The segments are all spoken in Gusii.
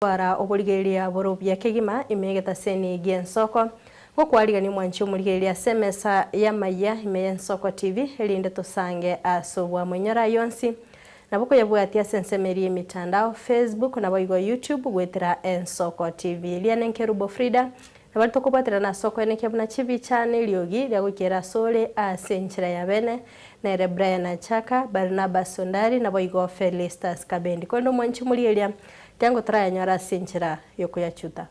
Twara oborigereria bore obuya kegima ime y'egetaseni gi'ensoko. Gokwarigania omwanchi omorigereria ase emesa y'amayia ime y'Ensoko TV, erinde tosange ase obwamo. Inyora ayio onsi nabo koyabwatia ase ensemo eria y'emitandao, Facebook naboigo YouTube goetera Ensoko TV. Riane Nkerubo Frida, nabari tokobwaterana ase okoenekia buna chibicha na eriogi riagoikera asore ase enchera ya bene, nere Brian Achaka, Barnabas Ondari naboigo Felistus Kabendi. Korende omwanchi omorigereria Tiango torayanyore ase enchera y'okoyachuta.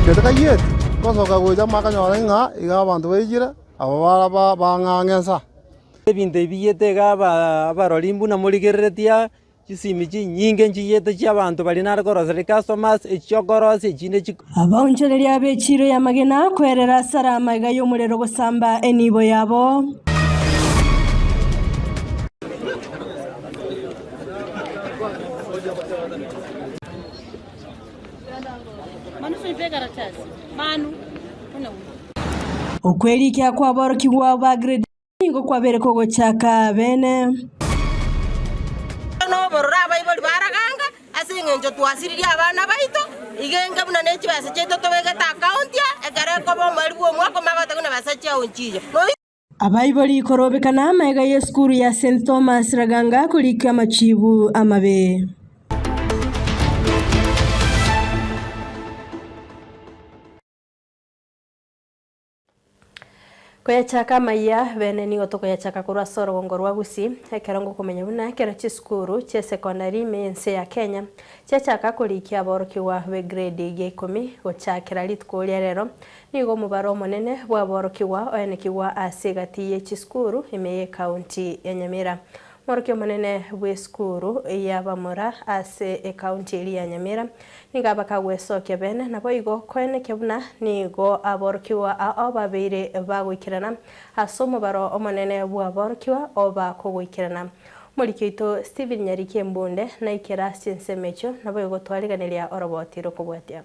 Gete kayieti, ngosoka gocha makanyora ng'a iga abanto baijire, aba ba bang'ang'a ensa. Ebinto ebi biyete iga aba abarori mbuna morigereretie aa, chisimi chinyinge nchiyete chia abanto baria nare koroseria customers, echi chiokorosia echinde chi. Abaonchoreria b'echiiro y'amagena kwerera asare amaiga y'omorero gosamba enibo yabo. Okwerikia kw'aborokigwa ba grade nigo kwabeire kogochaka bene. Nobororo abaibori baraganga ase engencho twasiririe abana baito, iga enga buna ne chibesa chiaito tobegete account aa, ekero ekoba omweri bw'omwaka omanye gotebiwa buna besa chiao nchiiyo. Abaibori korobekana amaiga y'esukuru ya St Thomas Raganga korika amachibu amabe. Koyachaka amayia bene nigo tokoyachaka korwa ase orogongo rwa Gusii, ekero ngokomanya buna ekero chisukuru chi'esekondari ime y'ense ya Kenya chiachaka korikia aborokigwa b'egrade ya ikomi gochakera rituko ria rero, Nigo omobaro omonene bw'aborokigwa oenekigwa ase egati ye chisukuru ime y'ekaunti ya Nyamira. Omworokia omonene bw'esukuru y'abamura ase ekaunti eria ya Nyamira nigo abakagwesokia bene naboigo koenekia buna nigo aborokigwa ao babeire bagoikerana ase omobaro omonene bw'aborokigwa oba kogoikerana. Omoriki oito Stephen Nyariki Embunde naikera ase chinsemo echio naboigo twariganeria oroboti rokobwatia.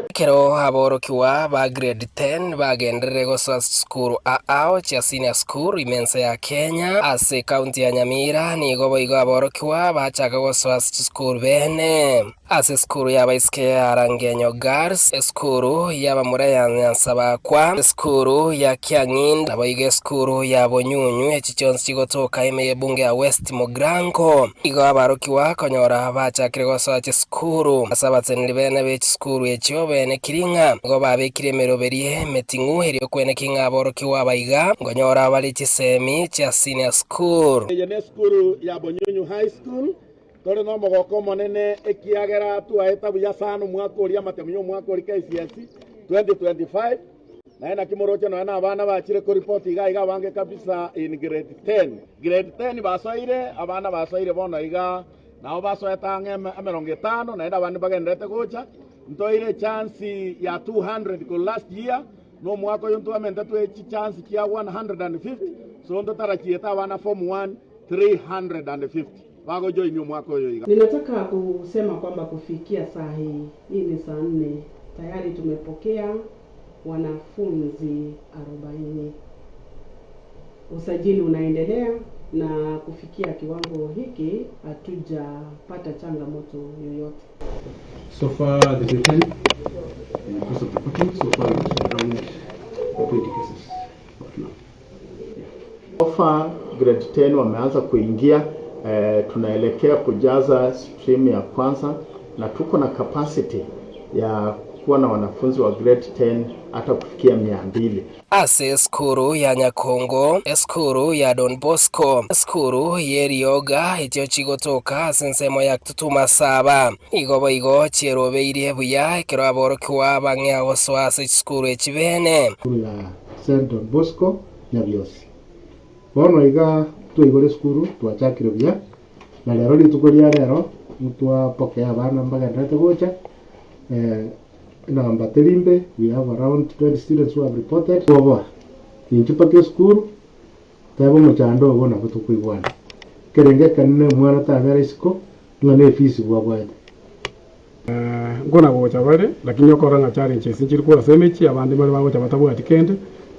Ekero aborokigwa ba grade 10 bagenderere gosoa chisukuru ao chia senior school ime ense ya Kenya ase ekaunti ya Nyamira nigo boigo aborokigwa bachaka gosoa ase chisukuru bene. Ase esukuru y'abaiseke ya Rangenyo Girls, esukuru y'abamura ya Nyansabakwa, esukuru ya Kiang'inda naboigo esukuru ya Bonyunyu echi chionsi chigotoka ime y'ebunge ya West Mugirango. Igo abarokigwa konyora bachakire gosoa chisukuru. Ase abatseneri bene be chisukuru echio benekiri ng'a nigo babekire emeroberi emeting'u erio kweneki ng'a aborokigwa aba iga nkonyora bare chisemi chia senior school. Eye nesukuru ya Bonyunyu High School. Tore nomogoko omonene ekiagera twaeta buya sana omwaka oria amatemu y'omwaka oria KCSE 2025. Naye naki moroche nonya na abana bachire koripoti iga iga abange kabisa in grade 10. Grade 10 basoire, abana basoire bono iga nabo basoete ang'e emerongo etano naende abande mbagendererete gocha. Ntoire echance ya 200 korwa last year, na omwaka oyo ntwamente twe chichance chia 150, so ntotarachiete abana form 1 350 bagojoinia omwaka oyo iga. Ninataka kusema kwamba kufikia saa hii, hii ni saa nne, tayari tumepokea wanafunzi arobaini. Usajili unaendelea na kufikia kiwango hiki hatujapata changamoto yoyote. So far the grade 10 in the course of reporting, so far we've around 20 cases up to now. So far grade 10 wameanza kuingia eh, tunaelekea kujaza stream ya kwanza na tuko na capacity ya kuwa na wanafunzi wa grade 10 hata kufikia 200. Ase esukuru ya Nyakongo, esukuru ya Don Bosco, esukuru y'erioga echio chigotoka ase ensemo ya Kitutu Masaba. Igo boigo chierobeirie buya ekero aborokigwa bang'ea gosoa ase chisukuru echi bene. Esukuru ya St Don Bosco Nyabiosi. Bono iga twaigure esukuru twachakire buya, na rero rituko ria rero ntwapokea abana mbagendererete gocha, enamba teri mbe, we have around 20 students who have reported. Koboa inche mpaka esukuru, teba omochando ogo nabo tokoigwana. Ekerengo ekenene omwana tabera isiko, ng'a ne efees bwabwate. Nkona gocha bare, lakini okorora ng'a challenges nchiri korwa ase emechie, abande mbare bagocha batabwati kende,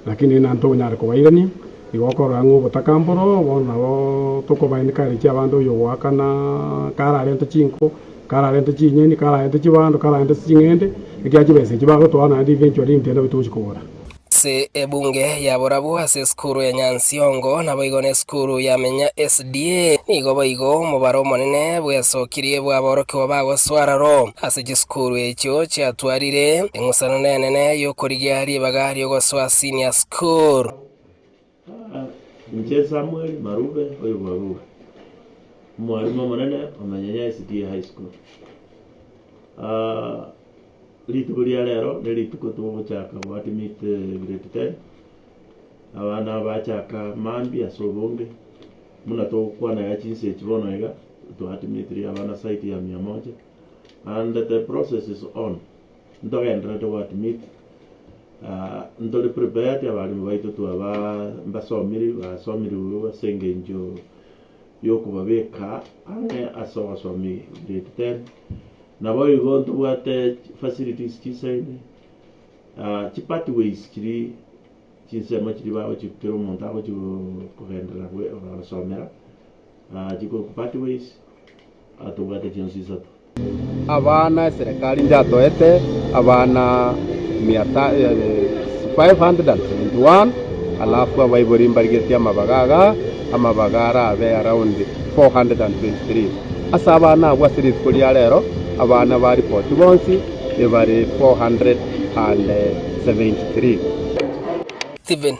lakini naende tonyare kobairania. Igo okorora ng'a obotaka mboro, bono nabo tokoba encourage abande oyo ogoakana kararente chinko, kararente chinyeni, kararente chibando, kararente ching'ende, ekiagera chibesa echi bagotoa naende eventually intwe nabo togochi kogora. Ase ebunge ya borabu ase esukuru ya Nyansiongo, naboigo nesukuru ya Menya SDA, nigo boigo omobaro omonene bwesokirie bw'aborokigwa bagosoa aroro ase chisukuru echio chiatwarire eng'usano nenene y'okorigia ribaga ri'ogosoa senior school. Inche Samweli Marube oyo bw'Aruga, omwalimu omonene o Menyenya SDA High School. Rituko ria rero nerituko togochaka goadmit grade ten, abana bachaka mambia ase obonge, buna togokwana iga chinsa echi bono iga, twaadmitiri abana zaidi ya mia moja, and the process is on, ntogendererete goadmit. Ntore prepared, abalimu baito twaba mbasomiri, basomirwe ase engencho yokobabeka ang'e ase ogosomi grade ten. Naboigo ntobwate facilities chisaine, chipathways chiria chinsemo chiria bagochi kera omonto agochi kogenderera gosomera, chikorokwa pathways, tobwate chionsi isato. Abana eserekari njatoete abana mia 571, alafu abaibori mbarigetie amabaga iga, amabaga arabe around 423. Ase abana abwo ase rituko ria rero, abana ba ripoti bonsi ebare 473. Stephen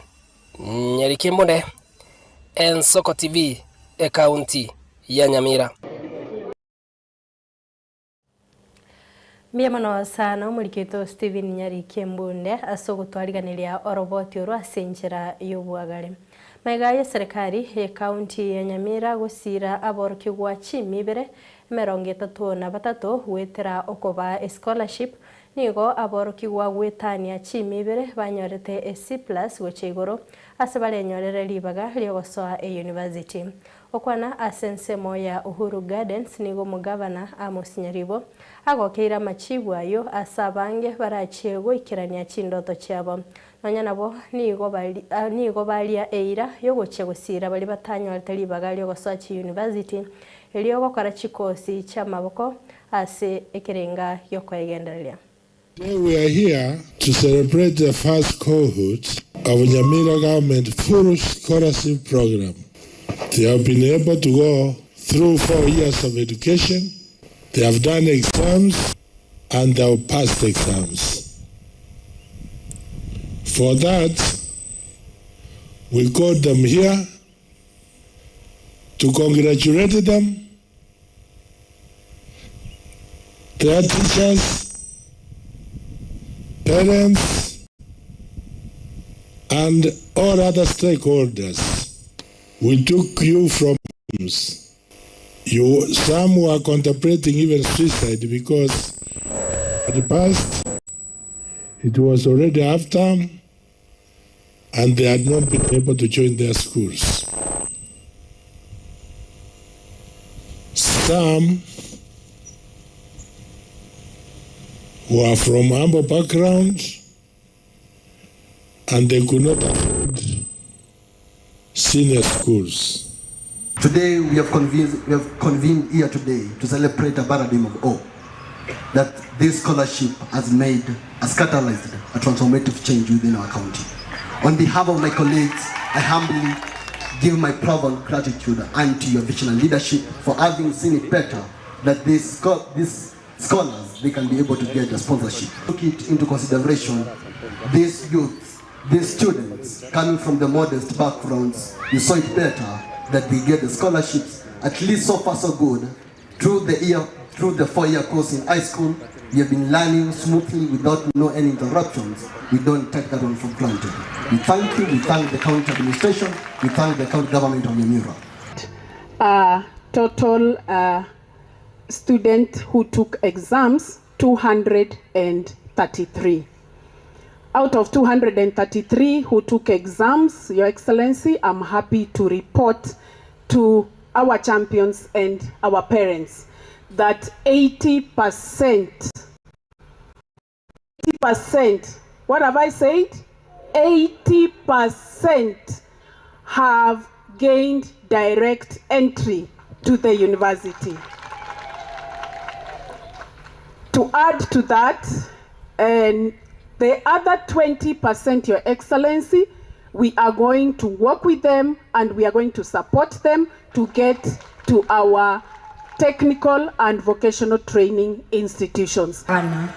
Nyarikembonde, Ensoko TV, Ekaunti ya Nyamira. Mbuya mono sana omorikito Stephen Nyariki Embunde ase ogotwariganeria oroboti orwo ase enchera y'obwagare. Magega y'eserekari y'ecounty ya Nyamira gosiira aborokigwa chimi ibere emerongo etato na batato goetera okobaa escholarship, nigo aborokigwa goetania chimi ibere banyorete e C plus gochia igoro ase barenyorere ribaga riogosoa eyunivasiti. Gokwana ase ensemo ya Uhuru Gardens nigo omogavana Amos Nyaribo agokeire amachibu ayio ase abange barachie goikerania chindoto chiabo. Nonya nabo nigo nigo baria eira yogochia gosiira baria batanyorete ribaga riogosoa chiyunivasiti erio gokora chikosi chiamaboko ase ekerenga giokoegendereria. Today we are here to celebrate the first cohort of Nyamira Government Full Scholarship Program. They have been able to go through 4 years of education, they have done exams and they have passed exams. For that, we called them here to congratulate them, their teachers, parents, and all other stakeholders. We took you from homes. Some were contemplating even suicide because at the past it was already half term and they had not been able to join their schools. Some were from humble backgrounds and they could not afford senior schools. Today we have convened here today to celebrate a paradigm of hope that this scholarship has made, has catalyzed a transformative change within our county. On behalf of my colleagues, I humbly give my profound gratitude unto your visionary leadership for having seen it better that these scholars, they can be able to get a sponsorship. Took it into consideration, these youths, these students coming from the modest backgrounds, you saw it better that they get the scholarships. At least so far so good. Through the 4-year course in high school, we have been learning smoothly without no any interruptions. We don't take that one for granted. We thank you, we thank the county administration, we thank the county government of Nyamira. Total student who took exams 233. Out of 233 who took exams, Your Excellency, I'm happy to report to our champions and our parents that 80%, 80%, what have I said? 80% have gained direct entry to the university. To add to that, and the other 20%, Your Excellency, we are going to work with them and we are going to support them to get to our technical and vocational training institutions. Bana,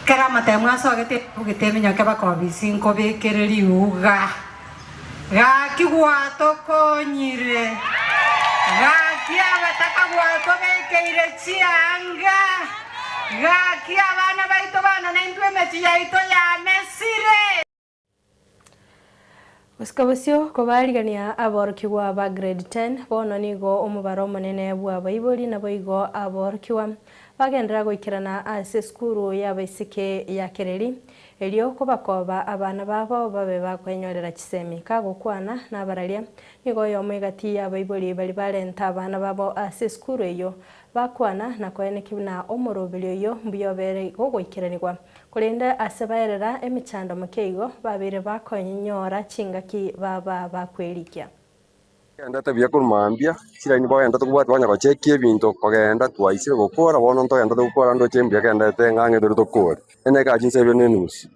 Kera amatemo asogete ebugete eminyoke bakobisi nkobekere riuga. Gaki gwatokonyire, gaki abataka gwatobekeire chianga, gaki abana baito bano naintwe emechie yaito yamesire. Gosika bosio kobarigania aborokigwa ba grade 10, bono nigo omobaro omonene bw'abaibori naboigo aborokigwa bagenderera goikerana ase esukuru y'abaiseke ya Kereri, erio kobakoba abana babo babe bakwenyorera chisemi. Kagokwana nabararia, nigo oyomo egati y'abaibori baria barenta abana babo ase esukuru eyio, bakwana na koenekia buna omoroberio oyio mbuya obere gogoikeranigwa. Korende ase baerera emechando moke igo, babeire bakonyora chingaki baba bakwerikia. Togendete buya korwa mambia, chiraini bogendete kobwatia banya gochekia ebinto kogenda twaisire gokora bono ntogendete gokora ndoche mbuya gendete ng'a ang'e tore tokore. Ene ekachi inse ebere na enusu,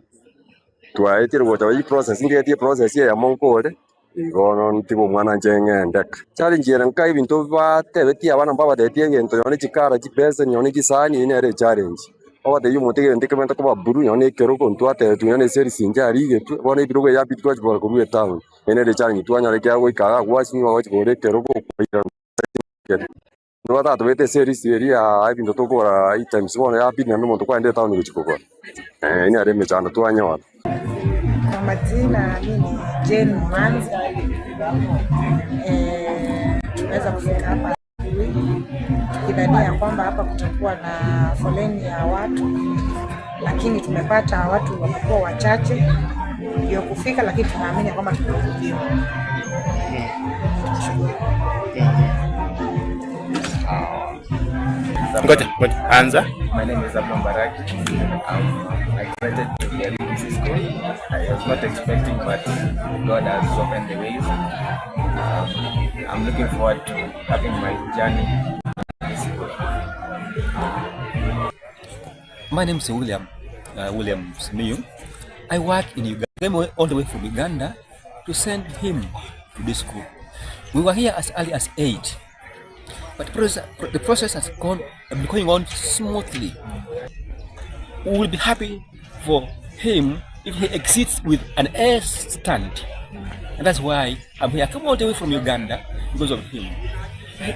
twaetire gocha eye process ngetie eprocess eyemo nkore, igo bono ntige omwana inche ng'ende. Challenge ere nka ebinto batebetie abana mbabatebetie egento nonye chikara chibeseni nonye chisani eyio nere echallenge. Ogotebi omonto egento ekemente koba blue nonye na ekerogo ntwatebetie nonye na eserisi inche arigetwe, bono ebirogo ebi yabidi twachibora korwa etown. Eye nere echallenge twanyora ekiagera goika iga gwasinywa gochi kogora ekerogo kwairana kere. Nigo batatobete eserisi eria ya ebinto tokogora items bono yabidi naende omonto kwaenda etown gochi kogora. Eyio nere emechando twanyora. Kwa majina mi ni Jane Mumanzi. Eh, tumeweza kufika hapa asubuhi tukidhania ya kwamba hapa kutakuwa na foleni ya watu, lakini tumepata watu wamekuwa wachache ndio kufika, lakini tunaamini ya kwamba tumehudumiwa. Tunashukuru. Ngoja, ngoja. Anza. My name is Abdul Baraki. I'm excited to be at this school. I was not expecting, but God has opened the ways. I'm looking forward to having my journey in this school. My name is William, William Simiyu. I work in Uganda. I came all the way from Uganda to send him to this school. We were here as early as 8, but process, the process has gone, been going on smoothly. We will be happy for him if he exits with an A stand. And that's why I'm here. I come all the way from Uganda because of him.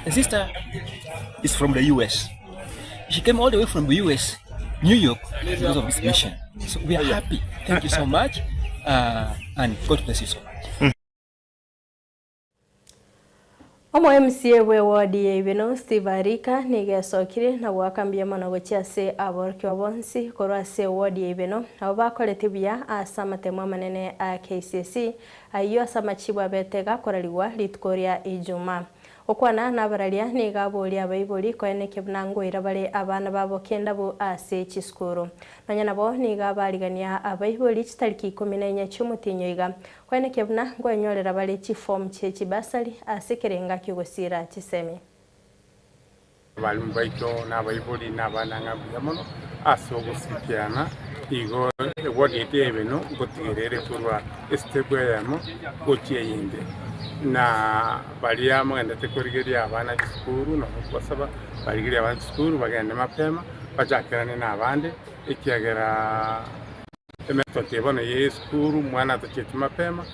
His sister is from the US. She came all the way from the US, New York, because of this mission. So we are happy. Thank you so much. And God bless you so much. Omo MCA bwe ward ya Ibeno Steve Arika nigo esokire na goaka mbuya mono gochia ase aborokigwa bonsi korwa ase ward ya Ibeno abwo bakorete buya ase amatemo amanene a KCSE ayio ase amachibu abete gakorarigwa rituko ria Ijumaa. Gokwana nabararia nigo aboria abaibori koenekia buna ngoira bare abana babo kendabu ase chisukuru. Nonya nabo nigo abarigania abaibori chitariki ikomi na inye chi'omotienyi oiga, koenekia buna nkwenyorera bare chiform chie chibasari ase ekerenga ki'ogosiira chisemi. Abalimu baito na abaibori na abana ng'a mbuya mono ase ogosikiana, igo eward yaito ya Ibeno ngotigera ere korwa estep eyemo gochia eyende. Na baria mogendete korigeria abana chisukuru nabo nkobasaba barigerie abana chisukuru bagende mapema bachakerane na abande ekiagera emethod eye bono ye esukuru mwana atacheti mapema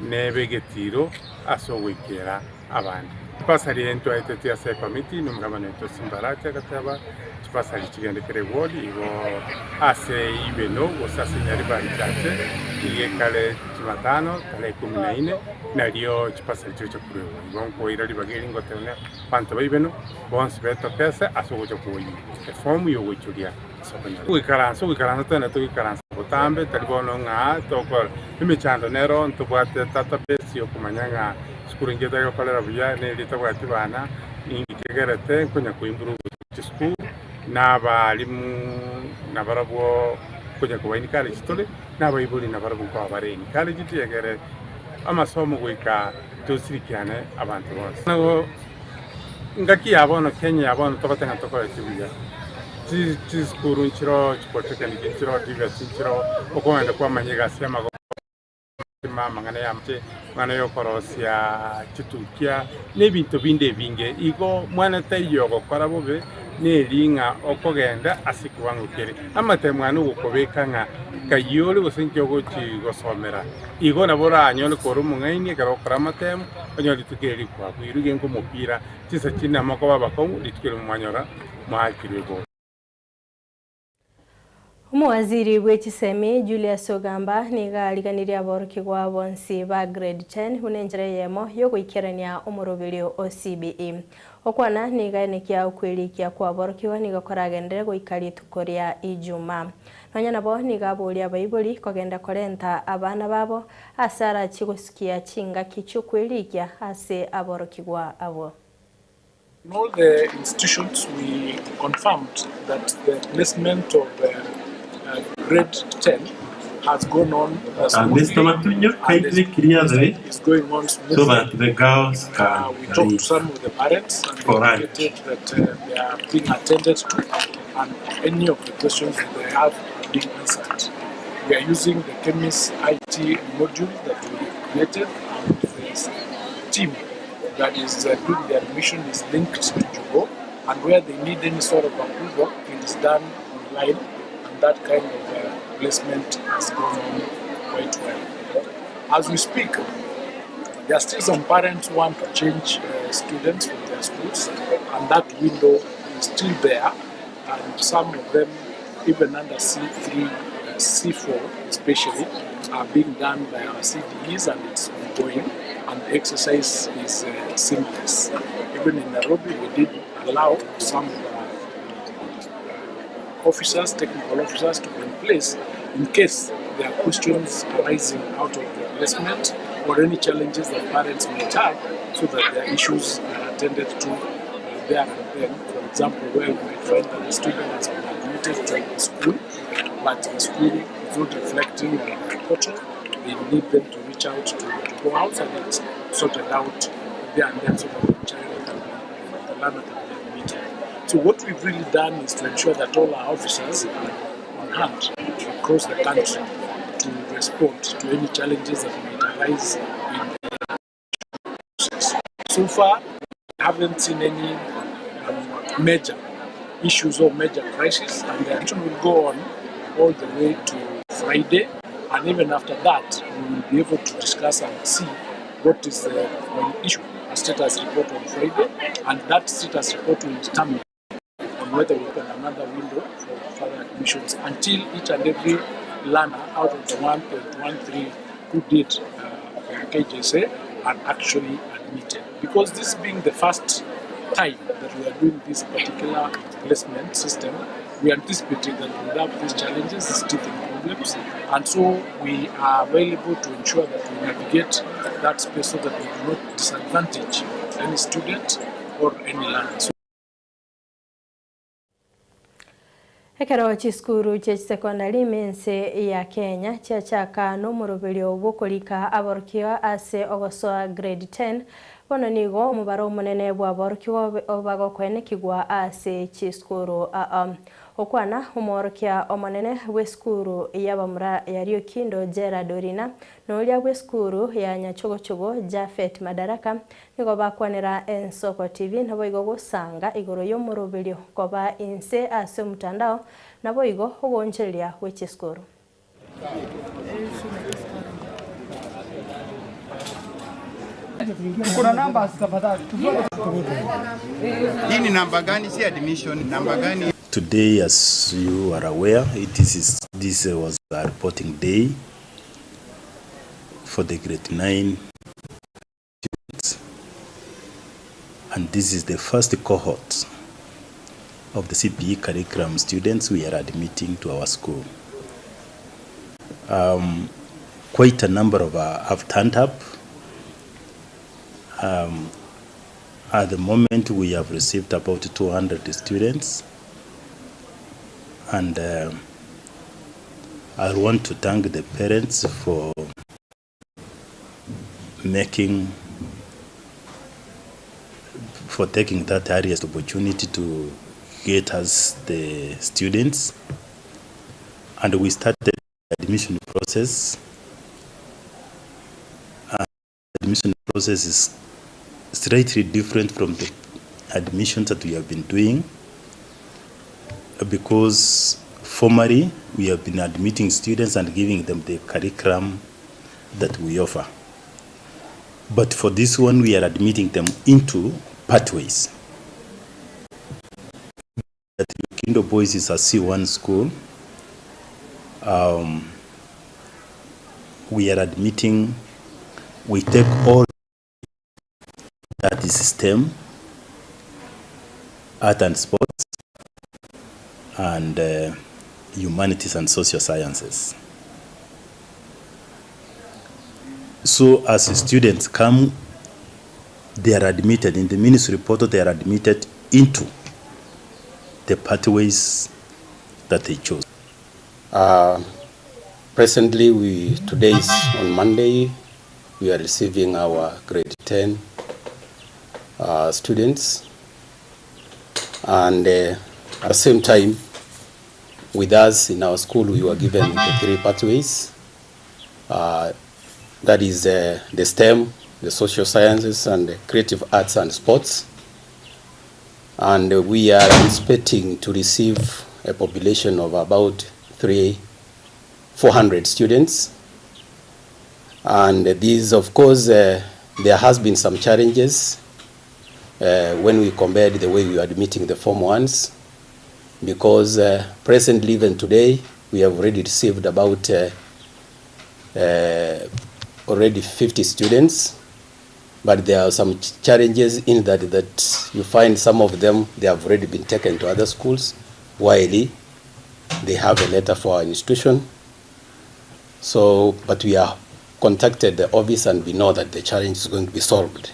nebe egetiro ase ogoikera abande. Chibasari eye ntwaetetie ase ekomiti na omogabana oito Simbarati agateba chibasari chigende kera eward igo ase Ibeno gose ase Nyaribari Chache iga ekare Jumatano tarehe ikomi na ine nario chibasari chigocha koruegwa. Igo nkoira ribaga eri ngoteba ng'a abanto ba Ibeno bonsi betokese ase ogocha kwoyia efomu yogoichoria ase okonyora. Goikaransa ogoikaransa twene togoikaransa botambe tari bono ng'a tokora emechando nero ntobwate database yokomanya ng'a Sukuru inche tari gokorera buya neri etabwati bana, ninki kegerete nkonya koimprove chisukuru na abalimu nabarabwo nkonya koba encourage tore, na abaibori nabarabwo nkoba bare encouraged egere. amasomo goika tosirikiane abanto bonsi. Nigo engaki ya bono Kenya ya bono togote ng'a tokoreti buya, chisukuru nchiroo, chipolytechnic nchiroo, TVETs nchiroo, okogenda kwamanya egasi y'amagoko. Amang'ana y'amache, amang'ana y'okorosia chitukia, na ebinto binde ebinge. Igo mwana taiyo ogokora bobe, neri ng'a okogenda ase ekewango kere. Amatemo aya nogokobeka ng'a kayio ore gose inki ogochi gosomera. Igo nabo oranyore kore omong'aini ekero ogokora amatemo, onyore rituko eri rikwabuirwe genka omopira, chinsa chinde namokoba abakong'u, rituko erimo mwanyora mwaakirwe igoro. Omowaziri bwe chisemi Julius Ogamba nigo ariganirie aborokigwa bonsi ba grade 10 buna enchera eyemo yogoikerania omoroberio o CBE. Okwana nigo aenekia okwerikia kwa aborokigwa nigo koragenderere goika rituko ria Ijumaa. Nonya nabo nigo aboria abaibori kogenda korenta abana babo ase arachie gosukia chingaki chiokwerikia ase aborokigwa abwo. In all the institutions we confirmed that the placement of uh, grade 10 has gone on uh, Mr. smoothly Matunyo, and kindly clear the way is going on so smoothly. that the girls can We talked to read. some of the parents and they All right. indicated that they are being attended to and any of the questions that they have are being answered. We are using the KEMIS IT module that we created and the team that is doing the admission is linked to Jugo and where they need any sort of approval, it is done online and that kind of placement has gone on quite well. As we speak, there are still some parents who want to change students from their schools, and that window is still there. And some of them, even under C3, C4 especially, are being done by our CDEs, and it's ongoing. And the exercise is seamless. Even in Nairobi, we did allow some of our officers, technical officers, to be in place in case there are questions arising out of the placement or any challenges that parents might have, so that their issues are attended to there and then. For example, where you might find that the student has been admitted to a school, but the school is not reflecting on the portal, they need them to reach out to the go house and it's sorted out there and then so that the child can be, the learner can be admitted. So what we've really done is to ensure that all our officers are on hand across the country to respond to any challenges that might arise in the process. So far, we haven't seen any major issues or major crisis, and the action will go on all the way to Friday. And even after that, we will be able to discuss and see what is the issue, a status report on Friday, and that status report will determine on whether we open another window for further admissions until each and every learner out of the 1.13 who did KJSEA are actually admitted. Because this being the first time that we are doing this particular placement system, we are anticipating that we will have these challenges, these teething problems, and so we are available to ensure that we navigate that space so that we do not disadvantage any student or any learner. So Ekero chisukuru chie chisekondari ime ense ya Kenya chiachaka nomoroberio bw'okorika aborokigwa ase ogosoa grade 10, bono nigo omobaro omonene bw'aborokigwa obagokoenekigwa ase chisukuru aa. Okwana omworokia omonene bw'esukuru y'abamura ya Riokindo Gerald Orina na oria bw'esukuru ya Nyachogochogo Japhet Madaraka Nigo bakwanera Ensoko TV naboigo gosanga igoro y'omoroberio koba inse ase omotandao naboigo ogoonchoreria gwe chisukuru. Hii ni namba gani? Si admission, namba gani? Today, as you are aware, it is, this was a reporting day for the grade 9 students, and this is the first cohort of the CBE curriculum students we are admitting to our school. Quite a number of have turned up. At the moment, we have received about 200 students, and I want to thank the parents for making for taking that earliest opportunity to get us the students and we started the admission process and the admission process is slightly different from the admissions that we have been doing because formally we have been admitting students and giving them the curriculum that we offer. But for this one, we are admitting them into pathways. That Kindo Boys is a C1 school. Um, we are admitting, we take all that is STEM, art and sports, and uh, humanities and social sciences. So as students come, they are admitted in the ministry portal, they are admitted into the pathways that they chose. Uh, presently, we today is on Monday, we are receiving our grade 10 uh, students, and uh, at the same time, with us in our school, we were given the three pathways. Uh, that is uh, the STEM, the social sciences, and the creative arts and sports. And we are anticipating to receive a population of about three, 400 students. And these, of course, uh, there has been some challenges uh, when we compared the way we were admitting the Form 1s, because uh, presently, even today, we have already received about uh, uh, already 50 students, but there are some challenges in that that you find some of them, they have already been taken to other schools, while they have a letter for our institution. So, but we are contacted the office and we know that the challenge is going to be solved.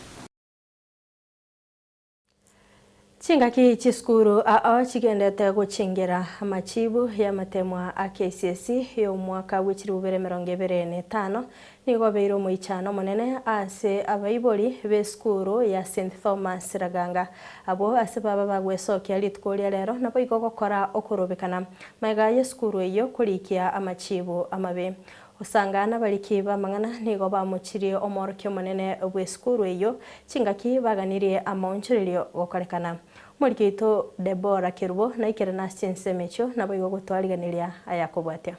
Chingaki chisukuru ao chigendete gochingera amachibu y'amatemwa a KCSE y'omwaka bw'echiribu bibere emerongo ebere na etano nigo beire omoichano omonene ase abaibori b'esukuru ya St Thomas Raganga abo ase baba bagwesokia rituko ria rero nabo igo gokora okorobekana maiga y'esukuru eyo korikia amachibu amabe osanga nabariki bamang'ana nigo bamochirie omworokia omonene bw'esukuru eyo chingaki baganirie amaonchorerio gokorekana Omorikito Debora Kerubo naikere nase chinsemo echio nabo igo gotwariganiria ayakobwatia.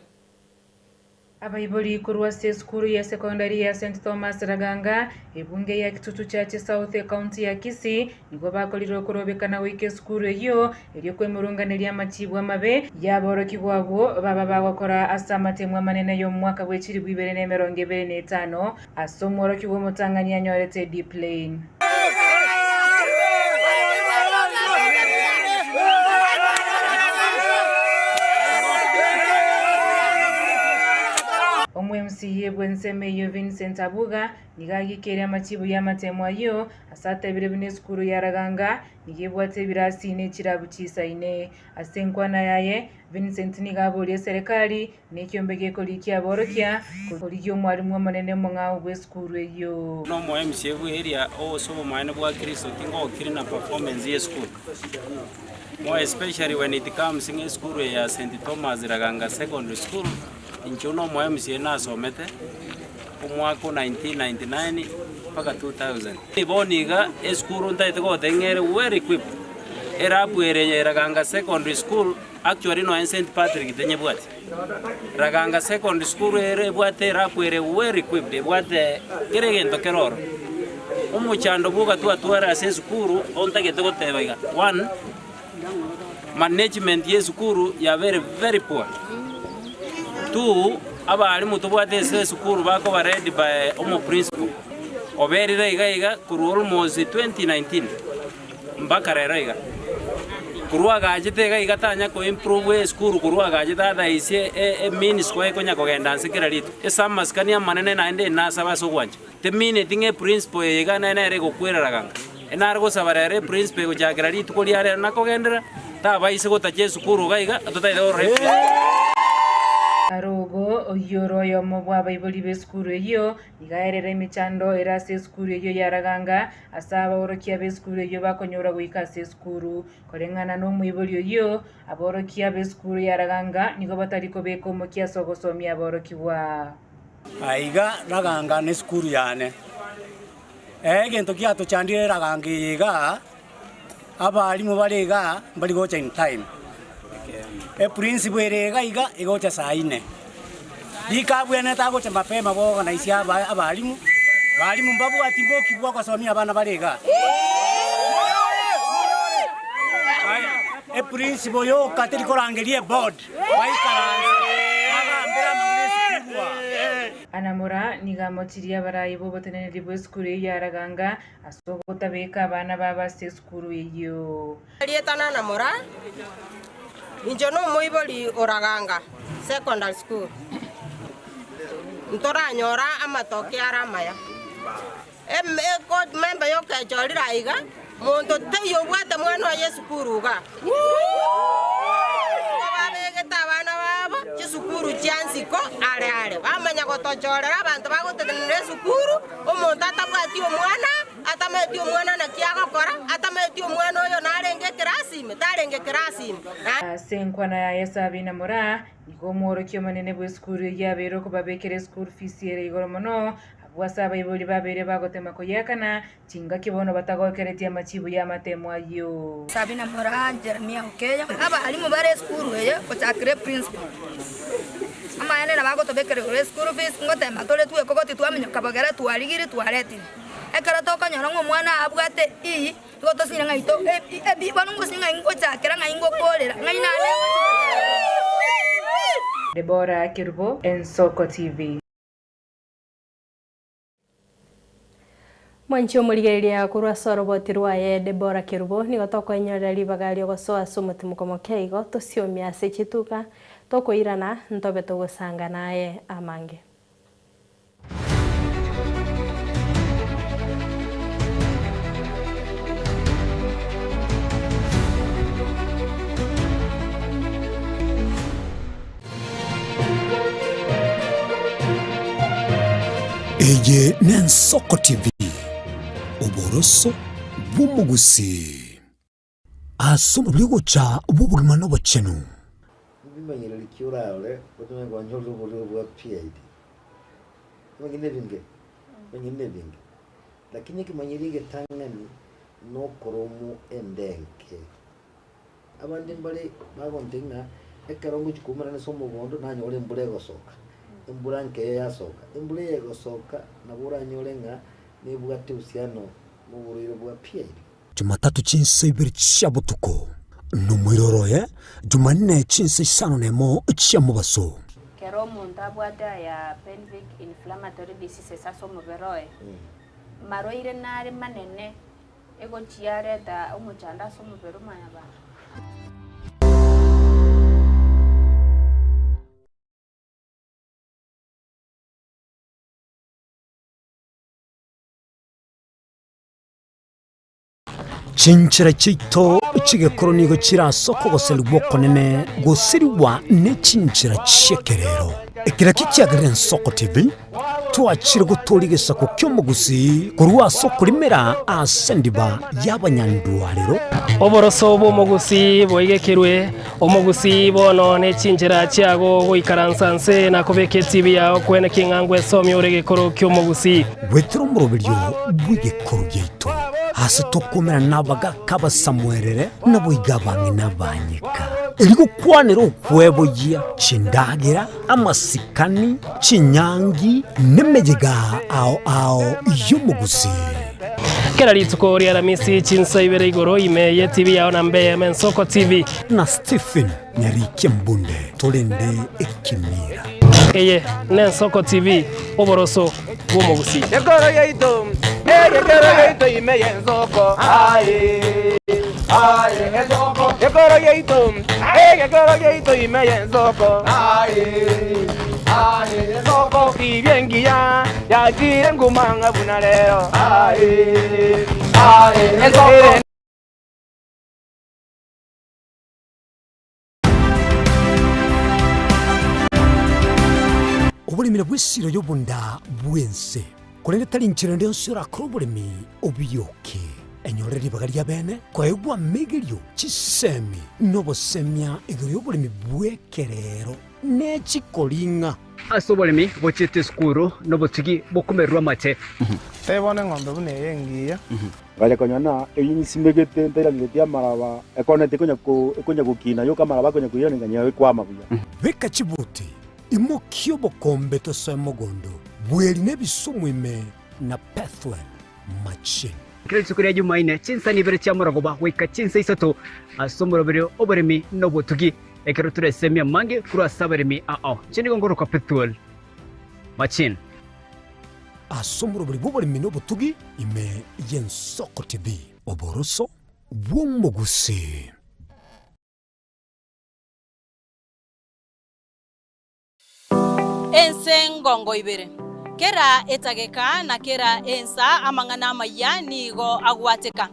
Abaibori korwa ase esukuru ya secondary ya St Thomas Raganga, ebunge ya Kitutu Church South ecounty ya Kisii, nigo bakorire okorobekana goika esukuru eyio erio kwemurunganeria amachibu amabe y'aborokigwa abwo baba bagokora ase amatemo amanene y'omwaka bwa echiribu ibere na emerongo ebere na etano ase omworokigwa omotang'ani anyorete D plain. Omo-MCA bw'ensemo eyio Vincent Abuga nigo agikeire amachibu y'amatemo ayio ase atebire buna esukuru ya Raganga nigo ebwate ebirasi ne echirabu chisaine. Ase enkwana yaye, Vincent nigo aboria eserekari na ekiombe gekorikia aborokia korigia omwarimu omonene omong'ao bw'esukuru eyio. Buna omo MCA bwe area ose obomaene bwa Kristo tingokiri na performance ye esukuru. More especially when it comes ng'a esukuru eye ya St Thomas Raganga Secondary School, inche buna omo MCA nasomete omwaka o 1999 mpaka 2000. Bono iga esukuru ntagete goteba ng'a ere well equipped, elab ere ya Raganga Secondary School actually nonya St Patrick tenyebwati. Raganga Secondary School ere ebwate elab ere well equipped, ebwate kera egento kere ororo. Omochando bwoka twatware ase esukuru ontagete goteba iga, one, management ya esukuru yabeire very poor. Two, abalimu tobwate ase esukuru bakoba led by omo principal oberire iga iga korwa almost 2019 mpaka rero iga. Korwa agachete iga iga tanya ko improve esukuru korwa agachete otherwise e means kwaye konya kogenda nse kera rituko. Ase amasikani amanene naende nasabe ase ogwancha. Temineti ng'a eprinciple eye iga nere nere egokwerera ganga. Enare gosaba rero eprinciple egochakera rituko ria rero na kogenderera, tabaise gotacha esukuru iga iga, totaete korora eprinciple. Arogo oyio ore oyomo bw'abaibori b'esukuru eyio, nigo aerera emechando ere ase esukuru eyio ya Raganga, ase abaorokia b'esukuru eyio bakonyora goika ase esukuru. Koreng'ana nomoibori oyio, aborokia b'esukuru ya Raganga nigo batari kobeka omokia ase ogosomia aborokigwa. Aiga Raganga nesukuru yane. Egento giatochandire Raganga eye igaa, Abalimu bare igaa mbari gocha in time. Eprinciple ere iga iga egocha saa ine. Rika abwenerete agocha mapema boorganize aba abalimu, balimu mbabwati mboki bwa gosomia abana bare igaa. Aya, eprinciple yoka teri korangeria eboard, baikaranse bagambere amang'ana esukuru aa. Anamora nigo amochirie abarai b'oboteneneri bw'esukuru eyio ya Raganga Ase ogotabeka abana babo ase esukuru eyio. Erieta Nana Moraa, inche nomoibori o Raganga Secondary School. Ntoranyora amatoke are amaya. Ememba yokechorire aiga, monto taiyo obwate mwana oye esukuru igaa. Nigo babegete abana babo chisukuru chia nsiko are are, bamanya gotochorera abanto bagotenenera esukuru. Omonto atabwati omwana, atamanyeti omwana naki agokora, atamanyeti omwana oyo narenge ekerasi ime, tarenge ekerasi ime. Ase enkwana yaye Sabina Moraa, nigo omworokia omonene bw'esukuru eyio abeire okobabekera eschool fees ere igoro mono, abwo ase abaibori babeire bagotema koyeakana, chingaki bono batagokeretie amachibu y'amatemo ayio. Sabina Moraa, Jeremia Okeya, abalimu bare esukuru eye gochakera eprinciple. Amaene nabo agotobekera igoro eschool fees, ngotema tore twekogoti twaminyoka bogere twarigiri twaretire. Ekero tokonyora ng'a omwana abwate E, igo tosinyire ng'a ito e B, bono ngosinya ng'ai ngochakera ng'ai ngokorera, ng'ai nane ngochi gochakera. Deborah Kerubo, Ensoko TV. Mwanche omorigereria korwa ase oroboti rwaye Deborah Kerubo, nigo tokoenyorera ribaga riogosoa ase omotimoko moke igo tosiomie ase chituka, tokoirana ntobe togosanga naye amange. Eye n'Ensoko TV, oboroso bw'omogusii. Ase omobere ogocha bw'obogima na obochenu. Mbimanyereri ki orarore otome kwanyorire oborwaire bwa PID? Ebimanyereri nebinge, ebimanyereri nebinge. Lakini ekemanyereri egetang'ani nokoromo endenke. Abande mbare bagontebia ng'a ekero ngochia koumerana ase omogondo nanyore embura egosoka, embura nkeiyo yasoka. Embura eye egosoka nabo oranyore ng'a nebwate uhusiano na oborwaire bwa PID. Jumatatu chinsa ibere chia botuko, na omoiroro oye Jumanne chinsa isano nemo chia mobaso. Kera omonto abwate aya pelvic inflammatory diseases ase omobere oye, marwaire nare manene Egochiareta omochando ase omobere o mwanyabanto. Chinchera chiaito chi'egekoro nigo chire ase okogoserigwa okonene gosirigwa ne chinchera chi'ekerero. Ekero ekio kiagerire Ensoko TV Twachire gotooria egesaku ki'omogusii korwa ase okorimera ase endiba y'abanyandwarero. Oboroso bw'omogusii boigekirwe, omogusii bono ne chinchera chiago goikaransa nse na kobeka etibi yao kwene king'a ngwesomia ore egekoro ki'omogusii. Goetera omoroberio bw'egekoro giaito, ase tokomerana nabagaaka abasamuerere, naboigo abang'ina abanyeka, erio gokwanera okweboyia chindagera, Amasikani, chinyangi, nemeyega ao ao y'omogusii. Kera rituko ria Aramisi chinsa ibere igoro ime ye TV yao na mbe eyemo Ensoko TV. Na Stephen Nyarikia Mbunde torende ekemira. Eye n'Ensoko TV, oboroso bw'omogusii. Ekoro yaito, egekero yaito ime y'ensoko, aye, aye, ensoko. Ekoro yaito, egekero yaito ime y'ensoko, aye, aye, ensoko. Tibia engiya yachire nguma ng'a buna rero, aye, aye, ensoko. nabwo esiro y'obonda bw'ense, korende tari nchera ende yonsi orakore oboremi obioke. Enyore ribaga ria bene koegwa amegerio, chisemi, na obosemia igoro y'oboremi bw'ekerero ne chikoring'a. Ase oboremi bochiete esukuru nobotugi bokomererwa amate. Tebia bono eng'ombe buna eye engiya. Ngacha konyora ng'a eyio nsimegete ntairaneretie amaraba, ekona tekonya ko ekonya gokina yoka amaraba akonya koirana ng'a ekwama buya. Beka chibuti, imokia obokombe tosoe mogondo, bweri na ebisumu ime na Pethuel machine. Kera rituko ria Jumaine, chinsani ibere chia morogoba goika chinsa isato ase omoroberio oboremi na obotugi, ekero toresemie amange korwa ase abaremi ao. Inche nigo ngorokwa Pethuel Machine. Ase omoroberi bw'oboremi na obotugi ime y'Ensoko TV. Oboroso bw'omogusii. Ense ngongo ibere. Kera etageka na kera ensa amang'ana amayia nigo agwateka.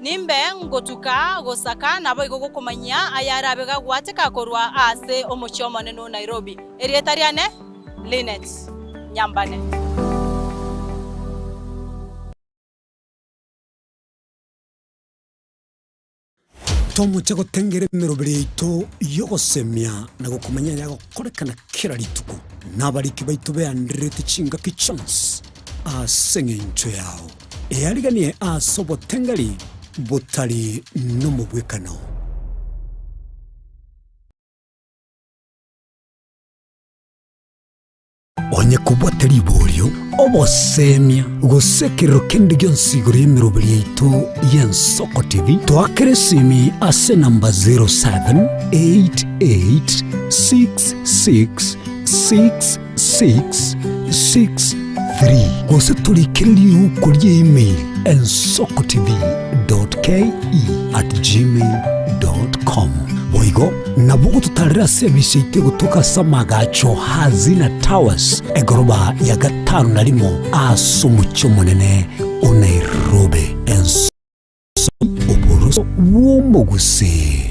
Nimbe ngotuka gosaka naboigo gokomanyia ayarabe gagwateka korwa ase omochie omonene o Nairobi. Erieta riane Linet Nyambane. Tomoche gotengera emeroberi yaito y'ogosemia na gokomanya ayagokorekana kera rituko, na abariki baito beandererete chingaki chionsi ase engencho yao. Eariganie ase obotengeri botari nomobwekano. Onye kobwate riborio, obosemia, gose ekerero kende gionsi igoro y'emeroberi yaito y'Ensoko TV, toakere esimi ase enamba 0788666663 gose torikere riuko ria email ensokotv.ke@gmail.com. Boigo Nabo gototarera ase ebise yaito egotoka ase amagacho Hazina Towers, egoroba ya gatano na rimo ase omochie omonene o Nairobi. Ense oboroso bw'omogusii.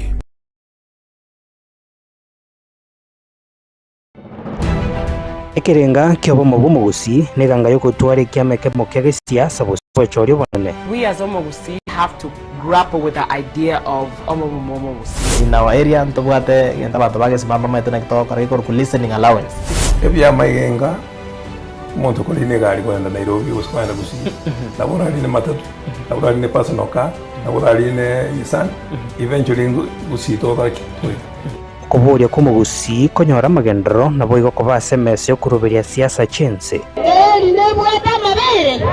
Ekerenga ki'obomo bw'omogusii neganga y'ogotwara ekiama ekemo kia gesiasa gose obochori obonene. We as Omogusii have to grapple with the idea of obomo bw'omogusii. In our area ntobwate egento abanto bagesima mbamaete naki togokora gekorokwa listening allowance. Ebiamaigenga, omonto okorina egari kogenda Nairobi gose kogenda Gusii, nabo orarine matatu, nabo orarine personal car, nabo orarine Nissan, eventually Gusii togokora ki? Togoika. Okoboria kw'omogusii konyora amagenderero naboigo koba ase emesa y'okoruberia siasa chi'ense. Eeri nebwate amabeere?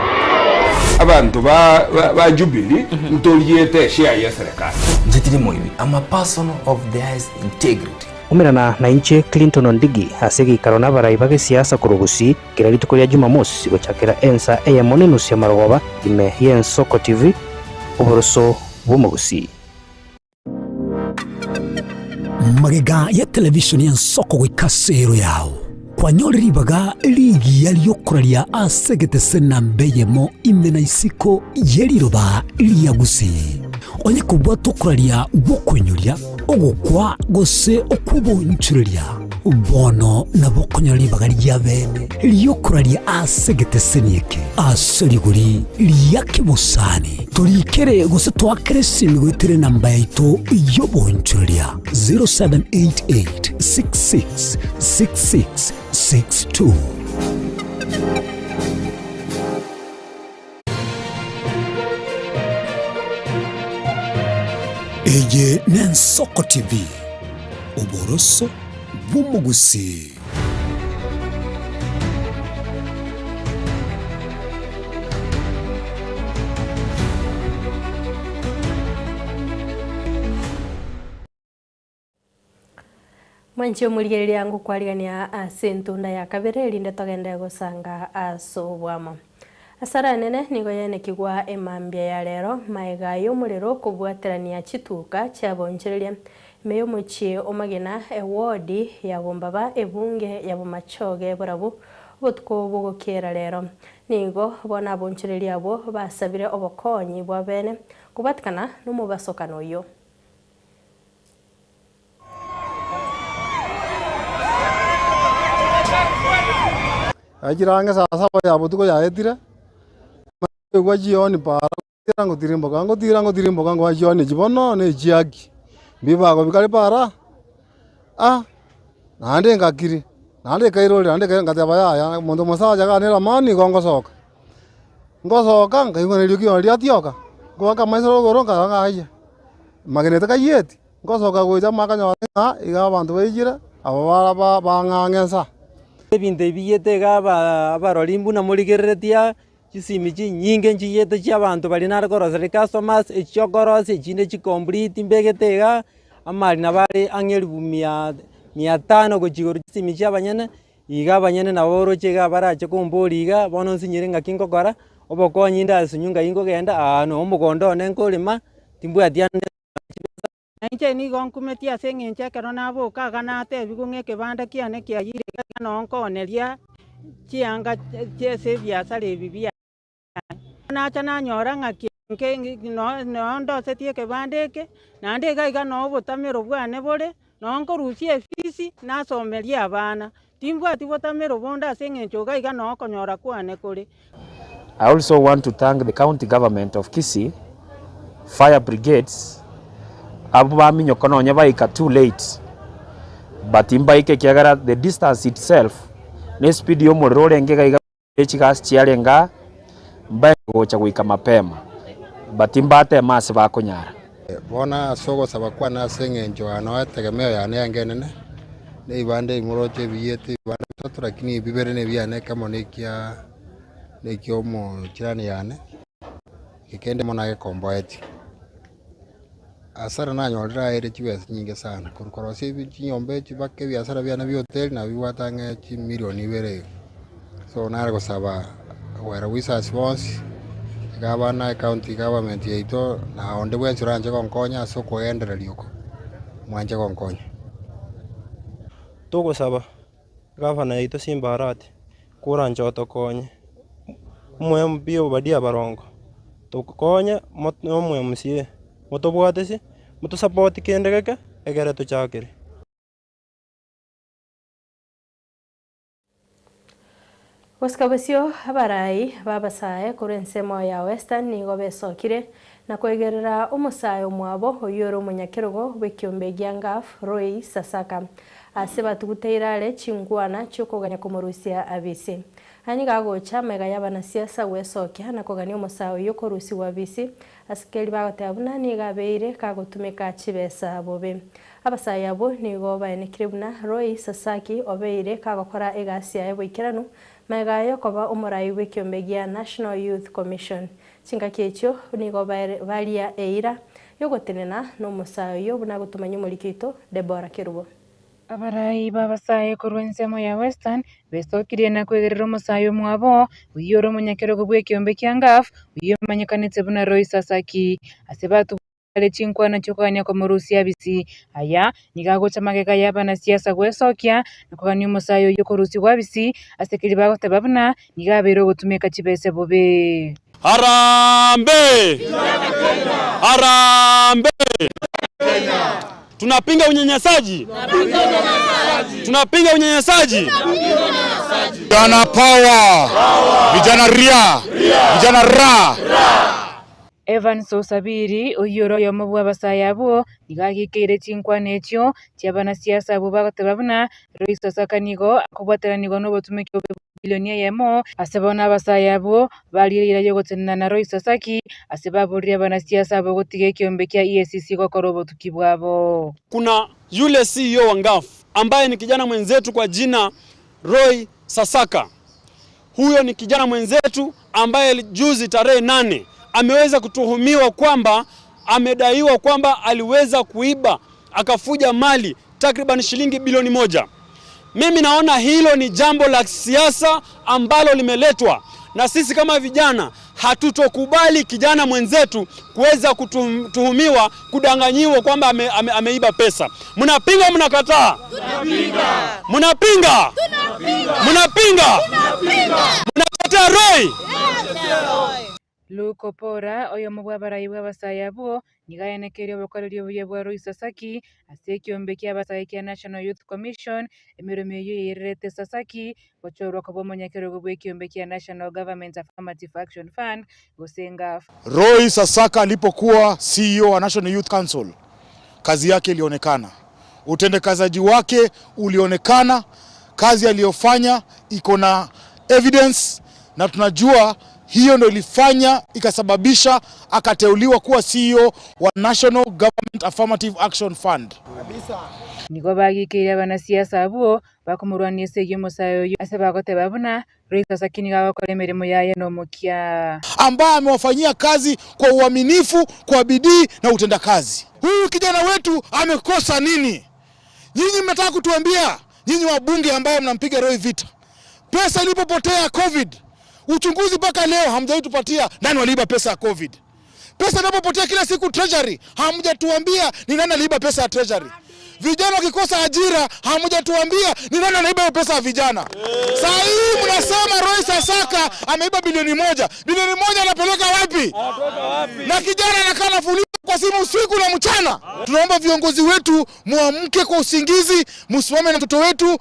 Abanto ba ba Jubilee ntoriete eshare ya eserekari. Inche tiri moibi, am a person of the highest integrity. Umerana nainche Clinton Ondigi ase egeikaro nabarai ba gesiasa korwa Gusii kera rituko ria Jumamosi gochakera ensa eyemo nenusu ya marogoba ime y'Ensoko TV, oboroso bw'omogusii. Magega ya televishoni y'ensoko goika ase ero yao, kwanyore ribaga rigiya ri'okoraria ase egetese namba eyemo ime na isiko ye riroba ria Gusii. Onye kobwata okoraria gw'okoinyoria, ogokwa gose okw'obonchoreria, Bono nabo okonyora ribaga ria bene ri'okoraria ase egeteseni eke ase rigori ria kebosani. Torikere gose toakere esimi goetera enamba yaito y'obonchoreria 0788 66 66 62. Eye n'Ensoko TV, oboroso bw'omogusii. Mwanche omorigereria ngokwarigania ase entunda ya kabere erinde togende gosanga ase obwamo. Asara enene nigo yaenekigwa emambia ya rero maega y'omorero kobwaterania chituka chiabonchereria ime y'omochie o Magena ewodi ya Bombaba ebunge ya Bomachoge borabu obotuko bogokera rero. Nigo bono abonchereria abwo basabire obokonyi bwa bene kobwatikana nomobasokano oyio. Yachire ang'e saa saba ya botuko yaetire, naigwa chioni para ngotira ngotirimboka ngotira ngotirimboka ngoa chioni echi bono na echiaki, mbibago bikare para, ah, naende ngakiri, naende ekairorera naende ekairorera ngateba yaya omonto omosacha iga nere amani igo ngosoka. Ngosoka nkaigwa eriogi riane riatioka, ngoaka amaiso rogoro nkarora ng'a ayia, magenete kayieti. Ngosoka gocha makanyora ng'a iga abanto baijire, aba bara ba bang'ang'a ensa. Ebinto ebi biyete iga aba abarori mbuna morigereretie aa, chisimi chinyinge nchiyete chia abanto baria nare koroseria customers, echi chiokorosia echinde chicomplete mbegete igaa, amari nabo are ang'e elifu mia mia tano gochia igoro chisimi chia abanyene, iga abanyene nabo oroche iga barache komboria iga, bono nsinyire ng'aki ngokora, obokonyi inde ase nyunga eywo nkogenda aa no omogondo one nkorema, timbwati ande. Na inche nigo nkumetie ase engencho ekero naboka iga natebigwe ng'a ekebanda kiane kiayire iga noo nkooneria chianga chi'ase ebiasara ebi biane. Nacha nanyora ng'a ki noo ndosetie ekebanda eke, naende iga iga noo obotamero bwane bore, noo nkorusia efisi nasomeria abana. Timbwati botamero bonde ase engencho iga iga noo okonyora kwane kore. I also want to thank the county government of Kisii, fire brigades, abwo baminyoka nonye baika too late, but mbaike ekiagera the distance itself na espeed ya omorero orenge iga iga chigasi chiarenge aa, mbaike gocha goika mapema, but mbateme ase bakonyara. Bono ase ogosaba kwane ase engencho yane noe etegemeo yane yange enene, na ebibanda ebi moroche ebiyete ebibanda bitato, lakini ebi bibere nebiane ekemo nekia nekia omochirani yane, eke kende mono agekomboetie. Hasara nanyorire aere chibesa chinyinge sana, korwa korosia ebi chinyomba echi mpaka ebiasara biane bia hoteli nabo bibwate ang'e chimilioni ibere iga. So nare gosaba well wishers bonsi, egavana, ecounty government yaito, na onde bwensi oranche gonkonya ase okogendereria oko, mwanche gonkonya. Togosaba gavana yaito Simba Arati, koranche otokonye, omo MP Obadia Abarongo, tokonye na omo MCA, motobwatesie, motosupport kende geke, egere tochakere. Gosika bosio abarai b'abasae korwa ensemo ya Western nigo besokire na koigerera omosae omwabo oyio ore omonyakerogo bw'ekiombe gia Ngaf Roy Sasaka ase batuguteire are chinkwana chi'okogania komorusia abisi. Aya nigo agocha amaiga y'abanasiasa gwesokia na kogania omosae oyio korusigwa abisi ase keri bagoteba buna nigo abeire kagotumeka chibesa bobe. Abasae abwo nigo baenekire buna Roy Sasaki obeire kagokora egasi yaye boikeranu magega yokoba omorai bw'ekiombe gia National Youth Commission. Chingaki echio nigo baria eira yogotenena nomosae oyio buna agotomanya omoriki oito Deborah Kerubo. Abarai b'abasae korwa ensemo ya Western besokirie na kwegerera omosae omwabo, oyio ore omonyakerogo bw'ekiombe kia Ngaf, oyio omanyekanete buna Roy Sasaki. Ase batubwate are chinkwana chi'okogania komorusia abisi. Aya nigo agocha magega y'abanasiasa gwesokia na kogania omosae oyio korusigwa abisi ase keria bagoteba buna nigo abeire ogotumeka chibese bobe. Harambee! Harambee! Tunapinga unyanyasaji! Tunapinga unyanyasaji! Vijana power! Vijana ria! Vijana ra! Evans Osabiri, oyio ore oyomo bw'abasae abwo, nigo agikeire chinkwana echio chi'abanasiasa abwo bagoteba buna Roy Sasaka nigo akobwateranigwa nobotumeki obobe bwa bilioni eyemo ase bono abasae abwo bariire eira y'ogotenena na Roy Sasaki ase baborire abanasiasa abwo gotiga ekiombe kia EACC gokora obotuki bwabo. Kuna yule CEO wa Ngaf ambaye ni kijana mwenzetu kwa jina Roy Sasaka. Huyo ni kijana mwenzetu ambaye juzi tarehe nane ameweza kutuhumiwa kwamba amedaiwa kwamba aliweza kuiba akafuja mali takriban shilingi bilioni moja. Mimi naona hilo ni jambo la siasa ambalo limeletwa na sisi kama vijana hatutokubali kijana mwenzetu kuweza kutuhumiwa kudanganyiwa kwamba ame, ame, ameiba pesa. Mnapinga, mnakataa? Mnapinga? Mnapinga? Mnakataa Roy? Luke Opora, oyomo bw'abarai bw'abasae abwo, nigo aenekeire obokoreri obuya bwa Roy Sasaki ase ekiombe ki'abasae kia National Youth Commission, emeremo eyio yairerete Sasaki gochorwa koba omonyakerogo bw'ekiombe kia National Government Affirmative Action Fund gose NGAAF. Roy Sasaka alipokuwa CEO wa National Youth Council, kazi yake ilionekana, utendekazaji wake ulionekana, kazi aliyofanya iko na evidence, na tunajua hiyo ndio ilifanya ikasababisha akateuliwa kuwa CEO wa National Government Affirmative Action Fund. Nigo bagikeire abanasiasa abwo bakomorwania esegi omosae oyio ase bagoteba buna Roy Sasaki nigo agokora emeremo yaye nomokia. Ambaye amewafanyia kazi kwa uaminifu, kwa bidii na utendakazi. Huyu kijana wetu amekosa nini? Nyinyi mnataka kutuambia nyinyi wabunge ambaye mnampiga Roy vita, pesa ilipopotea COVID, uchunguzi mpaka leo hamjawahi tupatia nani waliiba pesa ya COVID. Pesa inapopotea kila siku treasury, hamjatuambia ni nani aliiba pesa ya treasury. Vijana wakikosa ajira, hamjatuambia ni nani anaiba hiyo pesa ya vijana. Saa hii mnasema Roy Sasaka ameiba bilioni moja. Bilioni moja anapeleka wapi? Na kijana anakaa anafuliza kwa simu usiku na mchana. Tunaomba viongozi wetu muamke kwa usingizi, msimame na mtoto wetu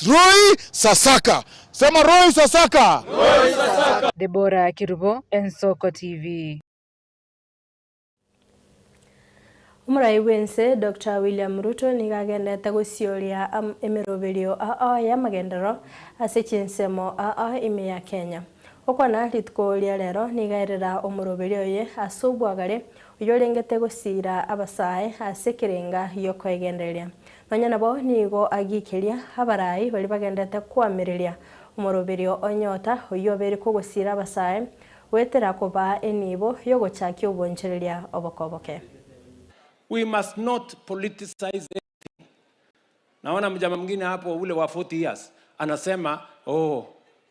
Roy Sasaka. Sema Roy Sasaka. Roy Sasaka. Deborah Kirubo, Ensoko TV. Omorai bw'ense Doctor William Ruto nigo agenderete gosioria emeroberio ao y'amagenderero ase chinsemo ao ime ya Kenya. Gokwana rituko ria rero nigo aerera omoroberio oye ase obwagare oyorengete gosiira abasae ase ekerenga gi'okoegendereria. Nonya nabo nigo agiikeria abarai baria bagenderete koamereria omoroberio o Nyota oyio obeire kogosiira abasae goetera kobaa enibo y'ogochakia obonchereria obokoboke. We must not politicize anything. Naona mjama mwingine hapo ule wa 40 years anasema oh,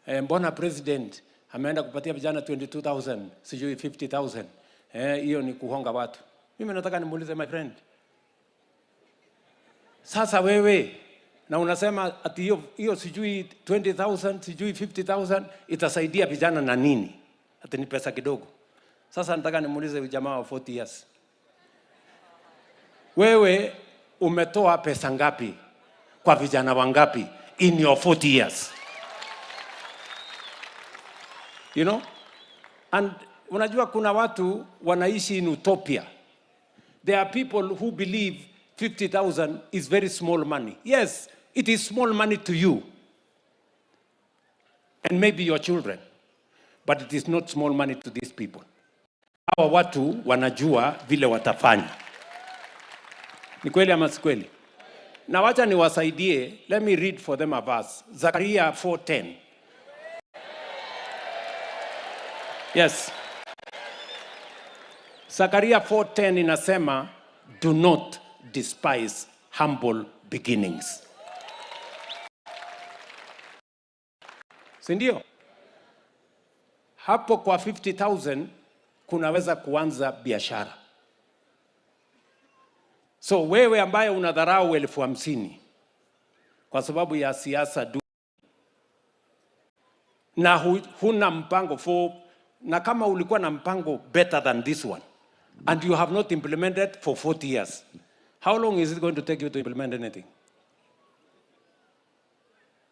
eh, mbona president ameenda kupatia vijana 22000 sijui 50000 eh, hiyo ni kuhonga watu. Mimi nataka nimuulize my friend, sasa wewe na unasema ati hiyo hiyo sijui 20000 sijui 50000 itasaidia vijana na nini? Ati ni pesa kidogo. Sasa nataka nimuulize jamaa wa 40 years, wewe umetoa pesa ngapi kwa vijana wangapi in your 40 years? You know? And unajua kuna watu wanaishi in utopia. There are people who believe 50,000 is very small money. Yes, it is small money to you and maybe your children, but it is not small money to these people. Hawa watu wanajua vile watafanya. Ni kweli ama si kweli? Na wacha niwasaidie, let me read for them a verse. Zakaria 4:10. Yes. Zakaria 4:10 inasema do not despise humble beginnings. Si ndio? Hapo kwa 50,000 kunaweza kuanza biashara. So wewe ambaye unadharau 50,000 kwa sababu ya siasa du na huna mpango for, na kama ulikuwa na mpango better than this one and you have not implemented for 40 years, how long is it going to take you to implement anything?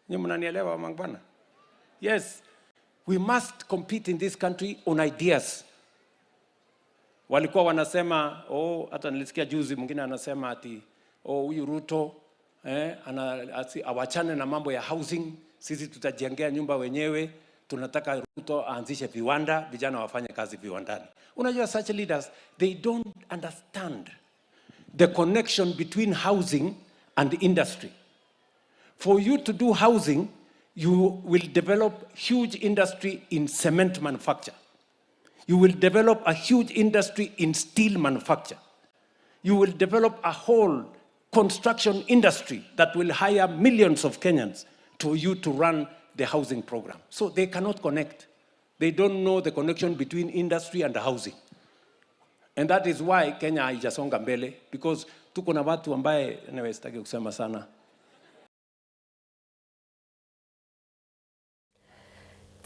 Nyinyi mnanielewa mangwana? Yes, we must compete in this country on ideas. Walikuwa wanasema oh, hata nilisikia juzi mwingine anasema ati oh, huyu Ruto eh, ana, asi, awachane na mambo ya housing, sisi tutajengea nyumba wenyewe, tunataka Ruto aanzishe viwanda, vijana wafanye kazi viwandani. Unajua such leaders they don't understand the connection between housing and industry. For you to do housing, you will develop huge industry in cement manufacture. You will develop a huge industry in steel manufacture. You will develop a whole construction industry that will hire millions of Kenyans to you to run the housing program. So they cannot connect. They don't know the connection between industry and housing. And that is why Kenya haijasonga mbele because tuko na watu ambaye, anyway, sitaki kusema sana.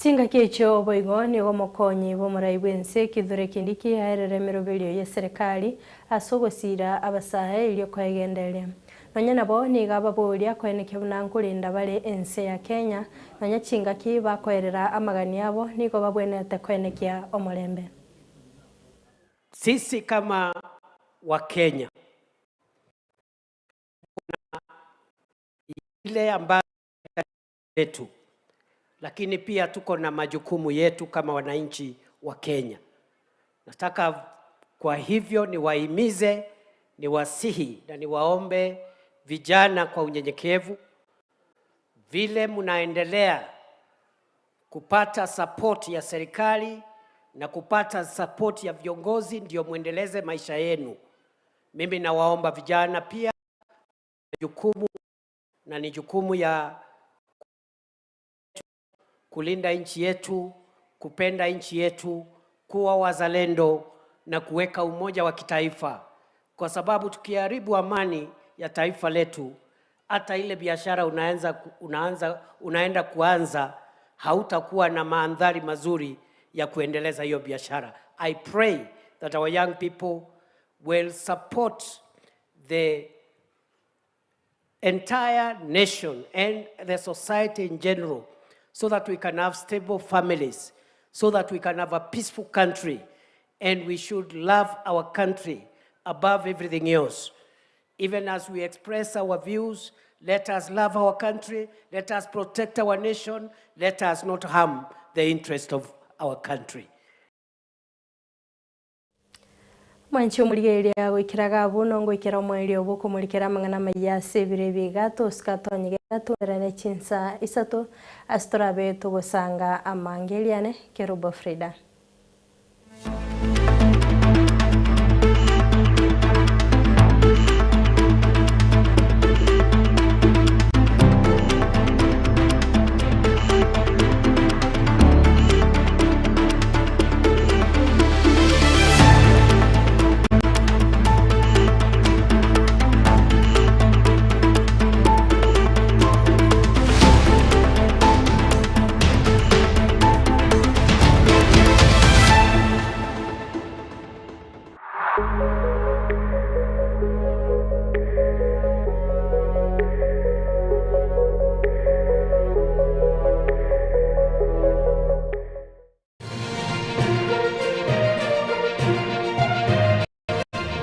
Chingaki echio boigo nigo omokonyi bw'omorai bw'ense Kithure Kindiki aerere emeroberio y'eserekari ase ogosiira abasae erio koegendereria. Nonya nabo nigo ababoria koenekia buna nkorinda bare ense ya Kenya nonya chingaki bakoerera amagani abo nigo babwenerete koenekia omorembe. Sisi kama Wakenya kuna ile ambayo yetu, lakini pia tuko na majukumu yetu kama wananchi wa Kenya. Nataka kwa hivyo niwahimize, niwasihi na niwaombe vijana kwa unyenyekevu, vile mnaendelea kupata support ya serikali na kupata support ya viongozi, ndio muendeleze maisha yenu. Mimi nawaomba vijana pia jukumu na ni jukumu ya kulinda nchi yetu, kupenda nchi yetu, kuwa wazalendo na kuweka umoja wa kitaifa, kwa sababu tukiharibu amani ya taifa letu, hata ile biashara unaanza, unaanza, unaenda kuanza hautakuwa na mandhari mazuri ya kuendeleza hiyo biashara. I pray that our young people will support the entire nation and the society in general so that we can have stable families, so that we can have a peaceful country, and we should love our country above everything else. Even as we express our views, let us love our country, let us protect our nation, let us not harm the interest of our country. Mwanche omorigereria goikera iga abwo nongoikera omoerio bw'okomorikera amang'ana amaya ase ebiro ebi iga tosika tonyige tomerane chinsa isato ase torabe togosanga amange eriane Kerubo Frida.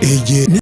Eye.